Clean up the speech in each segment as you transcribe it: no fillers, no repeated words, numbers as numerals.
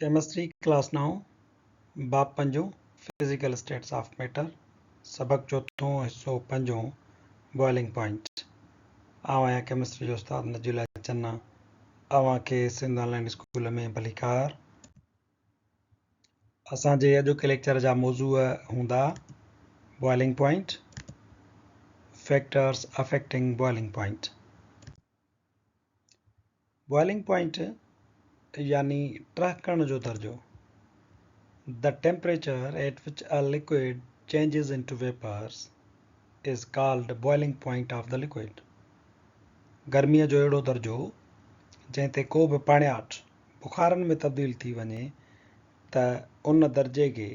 Chemistry class نائون، باب پنجون، physical status of matter, سبق چوٿون، حصو پنجون، بوائلنگ پوائنٽ. آئون آهيان ڪيمسٽري جو استاد نجي الله چنا. اوهان کي سنڌ آن لائين اسڪول ۾ ڀليڪار. اسان جي اڄوڪي ليڪچر جا موضوع هوندا، boiling point, factors affecting boiling point. Boiling point يعني ٽهڪڻ جو درجو، The temperature at which a liquid changes into vapors is called boiling point of the liquid. گرميء جو اهڙو درجو جنهن تي ڪو به پاڻياٺ بخارن ۾ تبديل ٿي وڃي ته ان درجي کي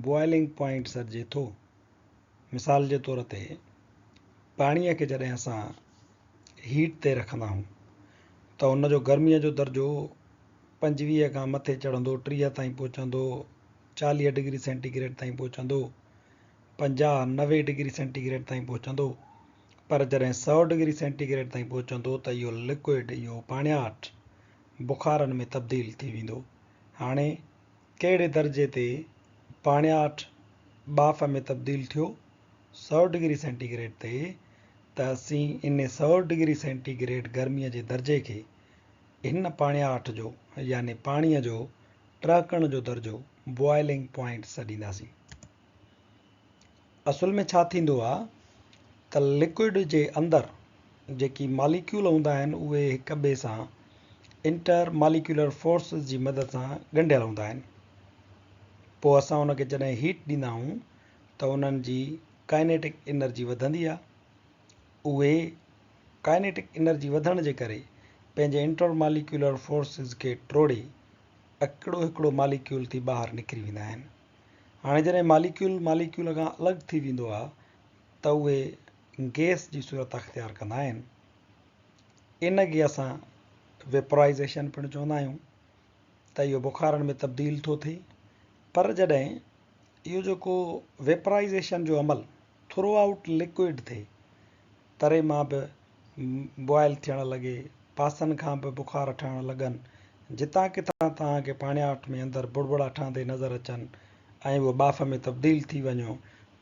بوائلنگ پوائنٽ سڏجي ٿو. مثال جي طور تي پاڻيء کي جڏهن اسان هيٽ تي رکندا آهيون ته ان جو گرميء جو درجو 25 کان مٿي چڙهندو، 30 تائين پهچندو، 40 ڊگري سينٽي گريڊ تائين پهچندو، 50، 90 ڊگري سينٽي گريڊ تائين پهچندو، پر جڏهن 100 ڊگري سينٽي گريڊ تائين پهچندو ته اهو لڪوئڊ، اهو پاڻياٺ بخارن ۾ تبديل ٿي ويندو. هاڻي ڪهڙي درجي تي پاڻياٺ ٻاڦ ۾ تبديل ٿيو؟ 100 ڊگري سينٽي گريڊ تي ته اسين ان 100 ڊگري سينٽي گريڊ گرميء جي درجي کي هن پاڻياٺ جو يعني پاڻيء جو ٽهڪڻ جو درجو، Boiling Point، سڏينداسين. اصل ۾ ڇا ٿيندو آ ته لڪوئڊ جي اندر جيڪي ماليڪيول هوندا آهن اهي هڪ ٻئي سان انٽر ماليڪيولر فورسز جي مدد سان ڳنڍيل هوندا آهن. پوء اسان ان کي جڏهن هيٽ ڏيندا آهيون ته انهن جي ڪائنيٽڪ انرجي وڌندي آ. اهي ڪائنيٽڪ انرجي وڌڻ جي ڪري پنهنجي انٽر ماليڪيولر فورسز کي ٽوڙي اڪڙو هڪڙو ماليڪيول ٿي ٻاهر نڪري ويندا آهن. هاڻي جڏهن ماليڪيول ماليڪيول کان الڳ ٿي ويندو آهي ته اهي گئس جي صورت اختيار ڪندا آهن. ان کي اسان ويپرائيزيشن پڻ چوندا آهيون ته اهو بخارن ۾ تبديل ٿو ٿئي. پر جڏهن اهو جيڪو ويپرائيزيشن جو عمل ٿرو آئوٽ لڪوئڊ ٿئي، تري مان به بوائل ٿيڻ لڳي، پاسن کان به بخار ٺهڻ لڳن، جتان ڪٿان توهان کي پاڻياٺ ۾ اندر بڙبڙا ٺهندي نظر اچن ۽ اهو ٻاڦ ۾ تبديل ٿي وڃو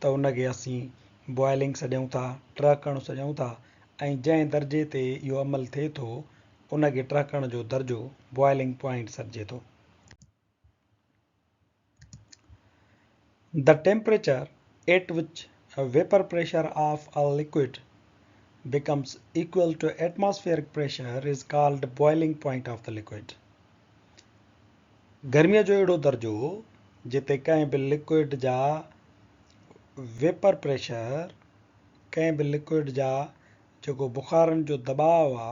ته ان کي اسين بوائلنگ سڏيون ٿا، ٽهڪڻ سڏيون ٿا ۽ جنهن درجي تي اهو عمل ٿئي ٿو ان کي ٽهڪڻ جو درجو، Boiling Point، سڏجي ٿو. The temperature at which vapor pressure of a liquid becomes equal to atmospheric pressure is called boiling point of the liquid. گرميء جو اهڙو درجو جتي ڪنهن به لڪوئڊ جا ويپر پريشر ڪنهن به لڪوئڊ جا جيڪو بخارن جو دٻاء آ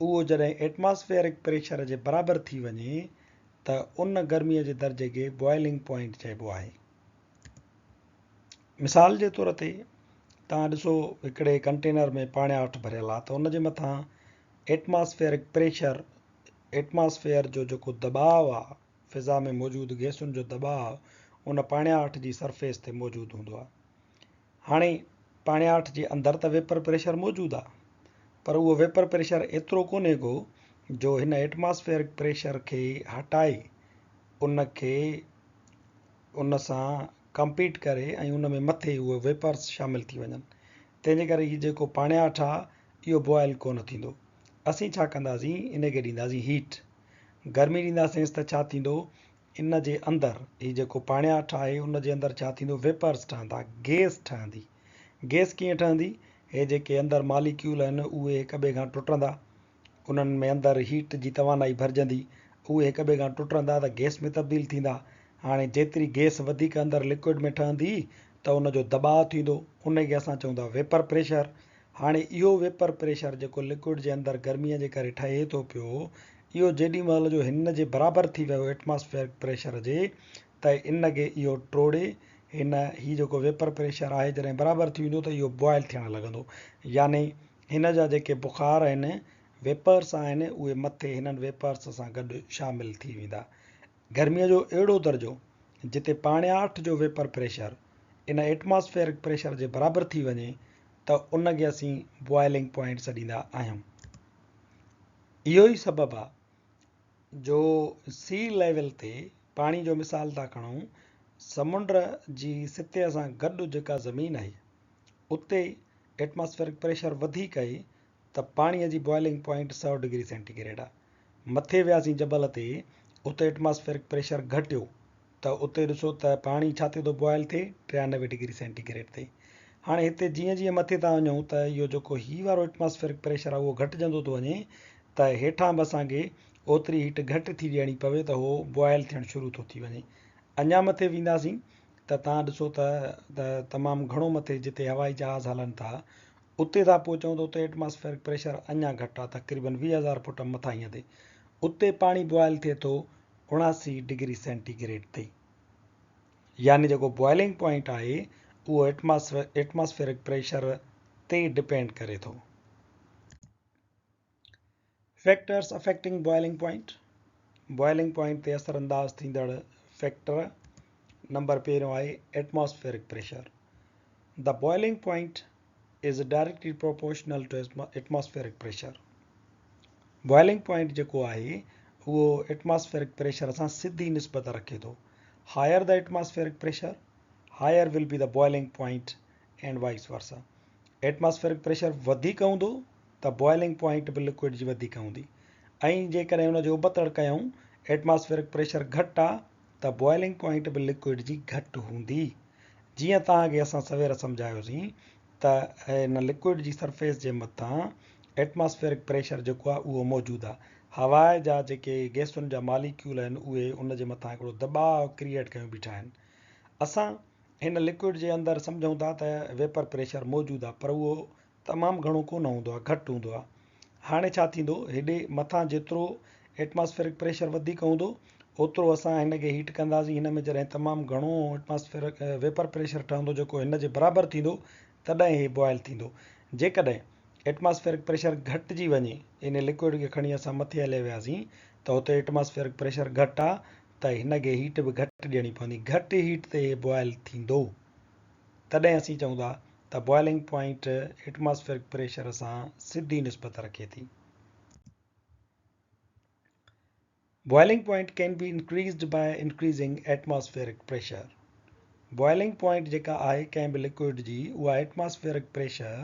اهو جڏهن ايٽماسفيئرڪ پريشر جي برابر ٿي وڃي ته ان گرميء جي درجي کي بوائلنگ پوائنٽ چئبو آهي. مثال جي طور تي توهان ڏسو هڪڙي ڪنٽينر ۾ پاڻياٺ ڀريل آهي ته ان جي مٿان ايٽماسفيئرڪ پريشر، ايٽماسفيئر جو جيڪو دٻاء آهي، فضا ۾ موجود گئسن جو دٻاء ان پاڻياٺ جي سرفيس تي موجود هوندو آهي. هاڻي پاڻياٺ جي اندر ته ويپر پريشر موجود آ پر اهو ويپر پريشر ايترو ڪونهي ڪو جو هن ايٽماسفيئرڪ پريشر کي هٽائي ان کي ان سان ڪمپيٽ ڪري ۽ ان ۾ مٿي اهي ويپرس شامل ٿي وڃن تنهن جي ڪري هي جيڪو پاڻياٺ آ اهو بوائل ڪونه ٿيندو اسين ڇا ڪنداسين ان کي ڏينداسين هيٽ گرمي ڏينداسينس ته ڇا ٿيندو ان جي اندر هي جيڪو پاڻياٺ آهي ان جي اندر ڇا ٿيندو ويپرس ٺهندا گيس ٺهندي گيس ڪيئن ٺهندي هي جيڪي اندر ماليڪيول آهن اهي هڪ ٻئي کان ٽٽندا انهن ۾ اندر هيٽ جي توانائي ڀرجندي اهي هڪ ٻئي کان ٽٽندا ته گيس ۾ تبديل ٿيندا هاڻي جيتري گيس وڌيڪ اندر لڪوئڊ ۾ ٺهندي ته ان جو دٻاء ٿيندو ان کي اسان چئون ٿا ويپر پريشر هاڻي اهو ويپر پريشر جيڪو لڪوئڊ جي اندر گرميء جي ڪري ٺهي ٿو پيو، اهو جيڏي مهل جو هن جي برابر ٿي ويو ايٽماسفيئرڪ پريشر جي ته ان کي اهو ٽوڙي هن هي جيڪو ويپر پريشر آهي جڏهن برابر ٿي ويندو ته اهو بوائل ٿيڻ لڳندو يعني هن جا جيڪي بخار آهن ويپرس آهن اهي مٿي هنن ويپرس سان گڏ شامل ٿي ويندا. گرميء جو اهڙو درجو جتي پاڻياٺ جو ويپر پريشر ان ايٽماسفيئرڪ پريشر جي برابر ٿي وڃي ته ان کي اسين بوائلنگ پوائنٽ سڏيندا آهيون. اهو ئي سبب آ جو سي ليول تي پاڻي جو مثال ٿا کڻون، سمنڊ جي سطح سان گڏ جيڪا زمين آهي اتي ايٽماسفيرڪ پريشر وڌيڪ آهي ته پاڻي جي بوائلنگ پوائنٽ سئو ڊگري سينٽي گريڊ آهي. مٿي وياسين جبل تي اتي ايٽماسفيرڪ پريشر گهٽيو ته اتي ڏسو ته پاڻي ڇا تي ٿو بوائل ٿئي 93 ڊگري سينٽي گريڊ تي. هاڻي هتي جيئن جيئن مٿي ٿا وڃون ته اهو جيڪو هي وارو ايٽماسفيرڪ پريشر آهي اهو گهٽجندو ٿو وڃي ته هيٺان به اسان کي اوتري هيٽ گهٽ ٿي ڏيڻي پوي ته هو بوائل ٿيڻ شروع ٿو ٿي وڃي. اڃا مٿي وينداسين ته توهان ڏسو ته تمام گهڻو مٿي جتي هوائي جهاز هلن ٿا اتي ٿا پهچون ته اتي ايٽماسفيرڪ پريشر اڃا گهٽ آهي تقريبن 20,000 فوٽ مٿاهينء تي اتي پاڻي بوائل ٿئي ٿو 79 ڊگري سينٽي گريڊ تي يعني جيڪو بوائلنگ پوائنٽ آهي اهو ايٽماسفيرڪ پريشر تي ڊپينڊ ڪري ٿو. Factors affecting boiling point, boiling point تي اثر انداز ٿيندڙ فيڪٽر نمبر پهريون آهي atmospheric pressure. The boiling point is directly proportional to atmospheric pressure. Boiling point جيڪو آهي اهو ايٽماسفيرڪ پريشر سان سڌي نسبت رکي ٿو. Higher the atmospheric pressure, higher will be the boiling point and vice versa. Atmospheric pressure وڌيڪ هوندو ته بوائلنگ پوائنٽ به لڪوئڊ جي وڌيڪ هوندي ۽ جيڪڏهن ان جو ابتڙ ڪيون ايٽماسفيرڪ پريشر گهٽ آ ته بوائلنگ پوائنٽ به لڪوئڊ جي گهٽ هوندي. جيئن توهان کي اسان سوير سمجهايوسين ته هن لڪوئڊ جي سرفيس جي مٿان ايٽماسفيرڪ پريشر جيڪو آهي اهو موجود آهي. هوا جا جيڪي گئسن جا ماليڪيول آهن اهي ان جي مٿان هڪڙو دٻاء ڪريئيٽ ڪيون بيٺا آهن. اسان هن لڪوئڊ جي اندر سمجهون ٿا ته ويپر پريشر موجود آهي پر اهو تمام گهڻو ڪونه هوندو آهي، گهٽ هوندو آهي. هاڻي ڇا ٿيندو، هيڏي مٿان جيترو ايٽماسفيرڪ پريشر وڌيڪ هوندو، اوترو اسان هن کي هيٽ ڪنداسين. هن ۾ جڏهن تمام گهڻو ايٽماسفيرڪ ويپر پريشر ٺهندو جيڪو هن جي برابر ٿيندو، تڏهن هي بوائل ٿيندو. جيڪڏهن ايٽماسفيرڪ پريشر گهٽجي وڃي، ان لڪوئڊ کي کڻي اسان مٿي هليا وياسين ته اتي ايٽماسفيرڪ پريشر گهٽ آهي ته هن کي هيٽ به گهٽ ڏيڻي پوندي، گهٽ هيٽ تي هي بوائل ٿيندو. تڏهن اسين چئون ٿا ته بوائلنگ پوائنٽ ايٽماسفيرڪ پريشر سان سڌي نسبت رکي ٿي. Boiling point can be increased by increasing atmospheric pressure. Boiling point جيڪا آهي ڪنهن به لڪوئڊ جي اها ايٽماسفيرڪ پريشر،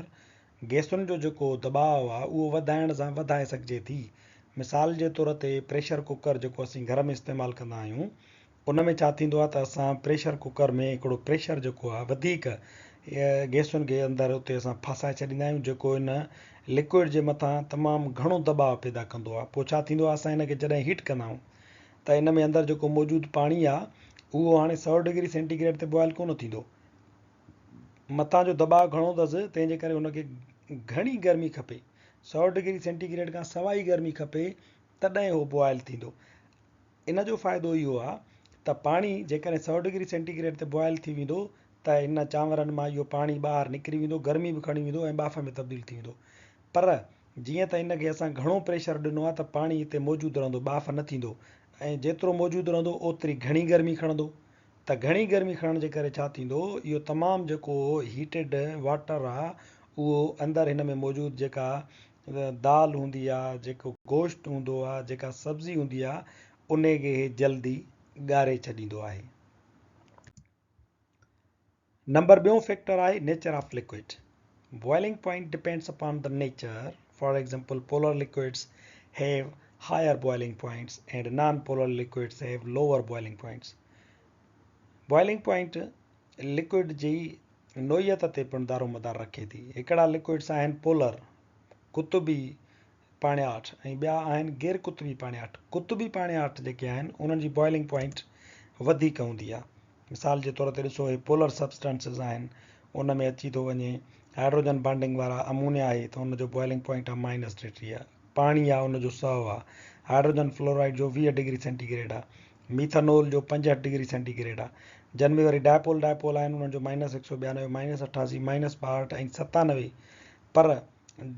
گئسن جو جيڪو دٻاء آهي، اهو وڌائڻ سان وڌائي سگهجي ٿي. مثال جي طور تي پريشر ڪوڪر جيڪو اسين گهر ۾ استعمال ڪندا آهيون ان ۾ ڇا ٿيندو آهي ته اسان پريشر ڪوڪر ۾ هڪڙو پريشر جيڪو آهي وڌيڪ گئسن کي اندر اتي اسان ڦاسائي ڇڏيندا آهيون جيڪو ان لڪوئڊ جي مٿان تمام گهڻو دٻاء پيدا ڪندو آهي پوء ڇا ٿيندو آهي اسان ان کي جڏهن هيٽ ڪندا آهيون ته ان ۾ اندر جيڪو موجود پاڻي آهي اهو هاڻي 100 ڊگري سينٽي گريڊ تي بوائل ڪونه ٿيندو مٿان جو دٻاء گهڻو اٿس تنهن جي ڪري ان کي گهڻي گرمي کپي 100 ڊگري سينٽي گريڊ کان سوائي گرمي کپي تڏهن هو بوائل ٿيندو. ان جو فائدو اهو آهي ته پاڻي جيڪڏهن 100 ڊگري سينٽي گريڊ تي بوائل ٿي ويندو ته ان چانورن مان اهو پاڻي ٻاهر نڪري ويندو، گرمي به کڻي ويندو ۽ ٻاڦ ۾ تبديل ٿي ويندو. پر جيئن ته ان کي اسان گهڻو پريشر ڏنو آهي ته پاڻي هتي موجود رهندو، ٻاڦ نه ٿيندو ۽ جيترو موجود رهندو اوتري گهڻي گرمي کڻندو ته گهڻي گرمي کڻڻ جي ڪري ڇا ٿيندو اهو تمام جيڪو هيٽيڊ واٽر آهي اهو اندر هن ۾ موجود جيڪا دال هوندي آ، جيڪو گوشت هوندو آ، جيڪا سبزي هوندي آ، انهي کي هي جلدي ڳاري ڇڏيندو آهي. نمبر ٻيون فيڪٽر آهي nature of liquid. Boiling point depends upon the nature, for example polar liquids have higher boiling points and non polar liquids have lower boiling points. Boiling point liquid جي نوعيت تي پڻ دارومدار رکي ٿي. هڪڙا لڪوئڊس آهن پولر، قطبي، پاڻياٺ ۽ ٻيا آهن غير قطبي پاڻياٺ. قطبي پاڻياٺ جيڪي آهن انهن جي بوائلنگ پوائنٽ وڌيڪ هوندي آهي. مثال جي طور تي ڏسو اهي پولر سبسٽنسز آهن ان ۾ اچي ٿو وڃي هائڊروجن بانڊنگ وارا امونيا آهي ته ان جو بوائلنگ پوائنٽ آهي مائنس 33، پاڻي آهي ان جو 100 آهي، هائڊروجن فلورائيڊ جو 20 ڊگري سينٽي گريڊ آهي، ميٿانول جو 65 ڊگري سينٽي گريڊ آهي. جن ۾ وري ڊائپول ڊائپول آهن انهن جو مائنس 192، مائنس 88، مائنس 62 ۽ 97 پر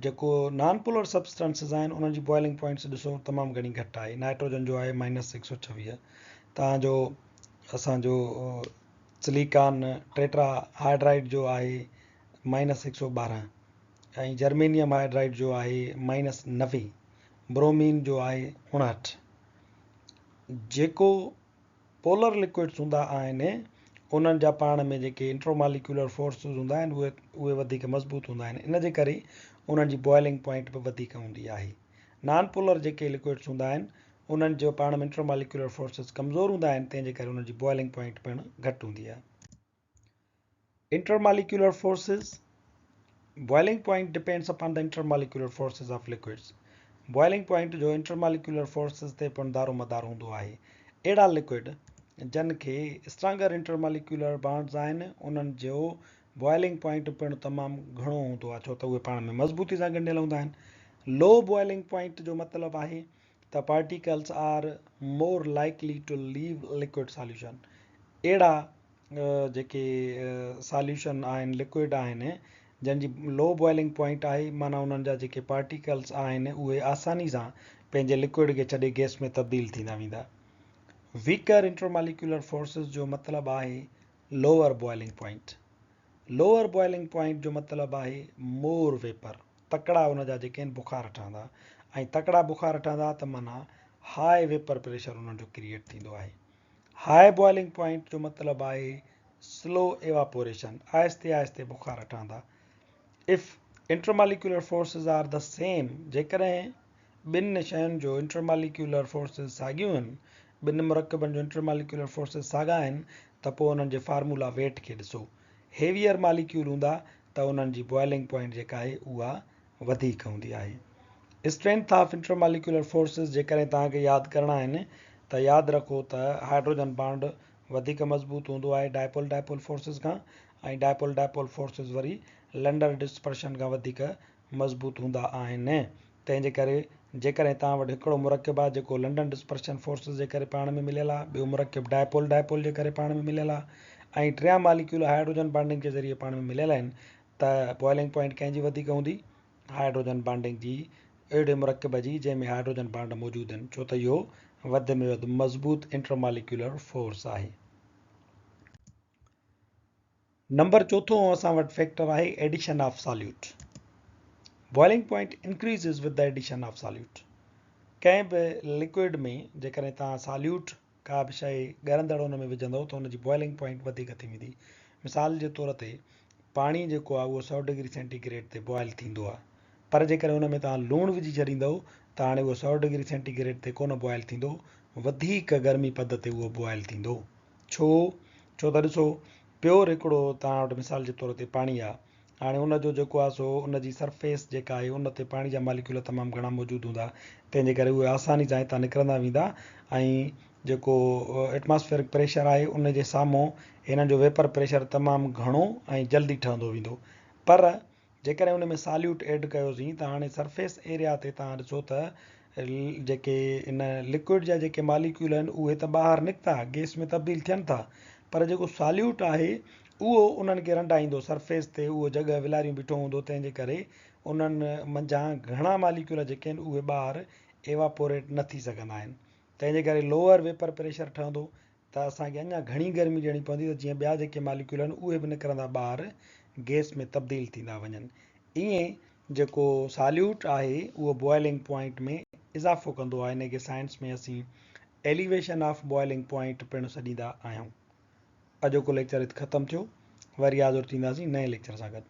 جيڪو نان پولر سبسٽنسز آهن انهن جي بوائلنگ پوائنٽس ڏسو تمام گهڻي گهٽ آهي. نائٽروجن جو آهي مائنس 126، تان جو اسان جو سليڪان ٽيٽرا هائڊرائيڊ جو آهي مائنس 112 ۽ جرمينيم هائڊرائيڊ جو آهي مائنس 90، برومين جو آهي 59. جيڪو پولر لڪوئڊس هوندا آهن انهن جا پاڻ ۾ جيڪي انٽرماليڪيولر فورسز هوندا آهن اهي اهي وڌيڪ مضبوط هوندا آهن ان جي ڪري انهن جي بوائلنگ پوائنٽ به وڌيڪ هوندي آهي. نان پولر جيڪي لڪوئڊس هوندا آهن انهن جو پاڻ ۾ انٽرماليڪيولر فورسز ڪمزور هوندا آهن تنهن جي ڪري انهن جي بوائلنگ پوائنٽ پڻ گهٽ هوندي آهي. Intermolecular forces, Boiling point depends upon the intermolecular forces of liquids. Boiling point جو intermolecular forces تي پڻ دارومدار هوندو آهي. اهڙا لڪوئڊ جن کي اسٽرانگر intermolecular bonds آهن انهن جو بوائلنگ پوائنٽ پڻ تمام گهڻو هوندو آهي ڇو ته اهي پاڻ ۾ مضبوطي سان ڳنڍيل هوندا آهن. لو بوائلنگ پوائنٽ جو مطلب آهي ته particles are more likely to leave liquid solution. اهڙا جيڪي ساليوشن آهن لڪوئڊ آهن جن جي لو بوائلنگ پوائنٽ آهي معنيٰ انهن جا جيڪي پارٽيڪلس آهن اهي آساني سان پنهنجي لڪوئڊ کي ڇڏي گئس ۾ تبديل ٿيندا ويندا. ويڪر انٽرماليڪيولر فورسز جو مطلب آهي lower boiling point. Lower boiling point جو مطلب آهي مور ويپر تڪڙا ان جا جيڪي آهن بخار ٺهندا ۽ تڪڙا بخار ٺهندا ته معنيٰ هاء ويپر پريشر انهن جو ڪريئيٽ ٿيندو آهي. هاء بوائلنگ پوائنٽ جو مطلب آهي سلو ايواپوريشن، آهستي آهستي بخار ٺهندا. If intermolecular forces are the same، جيڪڏهن ٻن شين جو انٽرماليڪيولر فورسز ساڳيون آهن، ٻن مرڪبن جو انٽرماليڪيولر فورسز ساڳا آهن ته پوء انهن جي فارمولا ويٽ کي ڏسو. هيويئر ماليڪيول هوندا ته انهن جي بوائلنگ پوائنٽ جيڪا آهي اها وڌيڪ هوندي آهي. اسٽرينٿ آف انٽرماليڪيولر فورسز جيڪڏهن توهان کي ياد ڪرڻا آهن ته ياد رکو ته هائڊروجن بانڊ وڌيڪ مضبوط هوندو آهي ڊائپول ڊائپول فورسز کان ۽ ڊائپول ڊائپول فورسز وري لنڊر ڊسپرشن کان وڌيڪ مضبوط هوندا آهن تنهن جي ڪري جيڪڏهن توهان وٽ هڪڙو مرڪب آهي جيڪو لنڊن ڊسپرشن فورسز جي ڪري پاڻ ۾ مليل آهي ٻيو مرڪب ڊائپول ڊائپول جي ڪري پاڻ ۾ مليل آهي ۽ ٽيان ماليڪيول هائڊروجن بانڊنگ جي ذريعي پاڻ ۾ مليل آهن ته بوائلنگ پوائنٽ ڪنهن جي وڌيڪ هوندي؟ هائڊروجن بانڊنگ جي اهڙي مرڪب جي جنهن ۾ هائڊروجن بانڊ موجود آهن ڇو ته اهو وڌ ۾ وڌ مضبوط انٽرماليڪيولر فورس آهي. نمبر چوٿون اسان وٽ فيڪٽر آهي addition of solute. Boiling point increases with the addition of solute. ڪنهن به لڪوئڊ ۾ جيڪڏهن توهان ساليوٽ ڪا به شيء ڳرندڙ ان ۾ وجهندؤ ته ان جي بوائلنگ پوائنٽ وڌيڪ ٿي ويندي. مثال جي طور تي پاڻي جيڪو آهي اهو سئو ڊگري سينٽي گريڊ تي بوائل ٿيندو آهي پر جيڪڏهن ان ۾ توهان لوڻ وجهي ڇڏيندؤ ته هاڻي اهو سئو ڊگري سينٽي گريڊ تي ڪونه بوائل ٿيندو وڌيڪ گرمي پد تي اهو بوائل ٿيندو. ڇو؟ ڇو ته ڏسو پيور هڪڙو توهان وٽ مثال جي طور تي پاڻي آهي هاڻي ان جو جيڪو آهي سو ان جي سرفيس جيڪا آهي ان تي پاڻي جا ماليڪيول تمام گهڻا موجود هوندا تنهن جي ڪري اهي آساني سان هتان نڪرندا ويندا ۽ جيڪو ايٽماسفيئرڪ پريشر آهي ان جي سامهون هنن جو ويپر پريشر تمام گهڻو ۽ جلدي ٺهندو ويندو پر جيڪڏهن ان ۾ ساليوٽ ايڊ ڪيوسين ته هاڻي سرفيس ايريا تي توهان ڏسو ته جيڪي ان لڪوئڊ جا جيڪي ماليڪيول آهن اهي ته ٻاهر نڪتا گيس ۾ تبديل ٿين ٿا پر جيڪو ساليوٽ آهي اهو انهن کي رنڊائيندو سرفيس تي اهو جڳهه ولاريون بيٺو هوندو تنهن جي ڪري انهن منجهان گهڻا ماليڪيول جيڪي آهن اهي ٻاهر ايواپوريٽ نه ٿي سگهندا آهن تنهن جي ڪري لوئر ويپر پريشر ٺهندو ته اسان کي اڃا گهڻي گرمي ڏيڻي پوندي ته جيئن ٻيا جيڪي ماليڪيول آهن اهي به نڪرندا ٻاهر گيس ۾ تبديل ٿيندا وڃن. ائين جيڪو ساليوٽ آهي اهو بوائلنگ پوائنٽ ۾ اضافو ڪندو آهي ان کي سائنس ۾ اسين ايليويشن آف بوائلنگ پوائنٽ پڻ سڏيندا آهيون. اڄوڪو ليڪچر هت ختم ٿيو وري حاضر ٿينداسين نئين ليڪچر سان گڏ.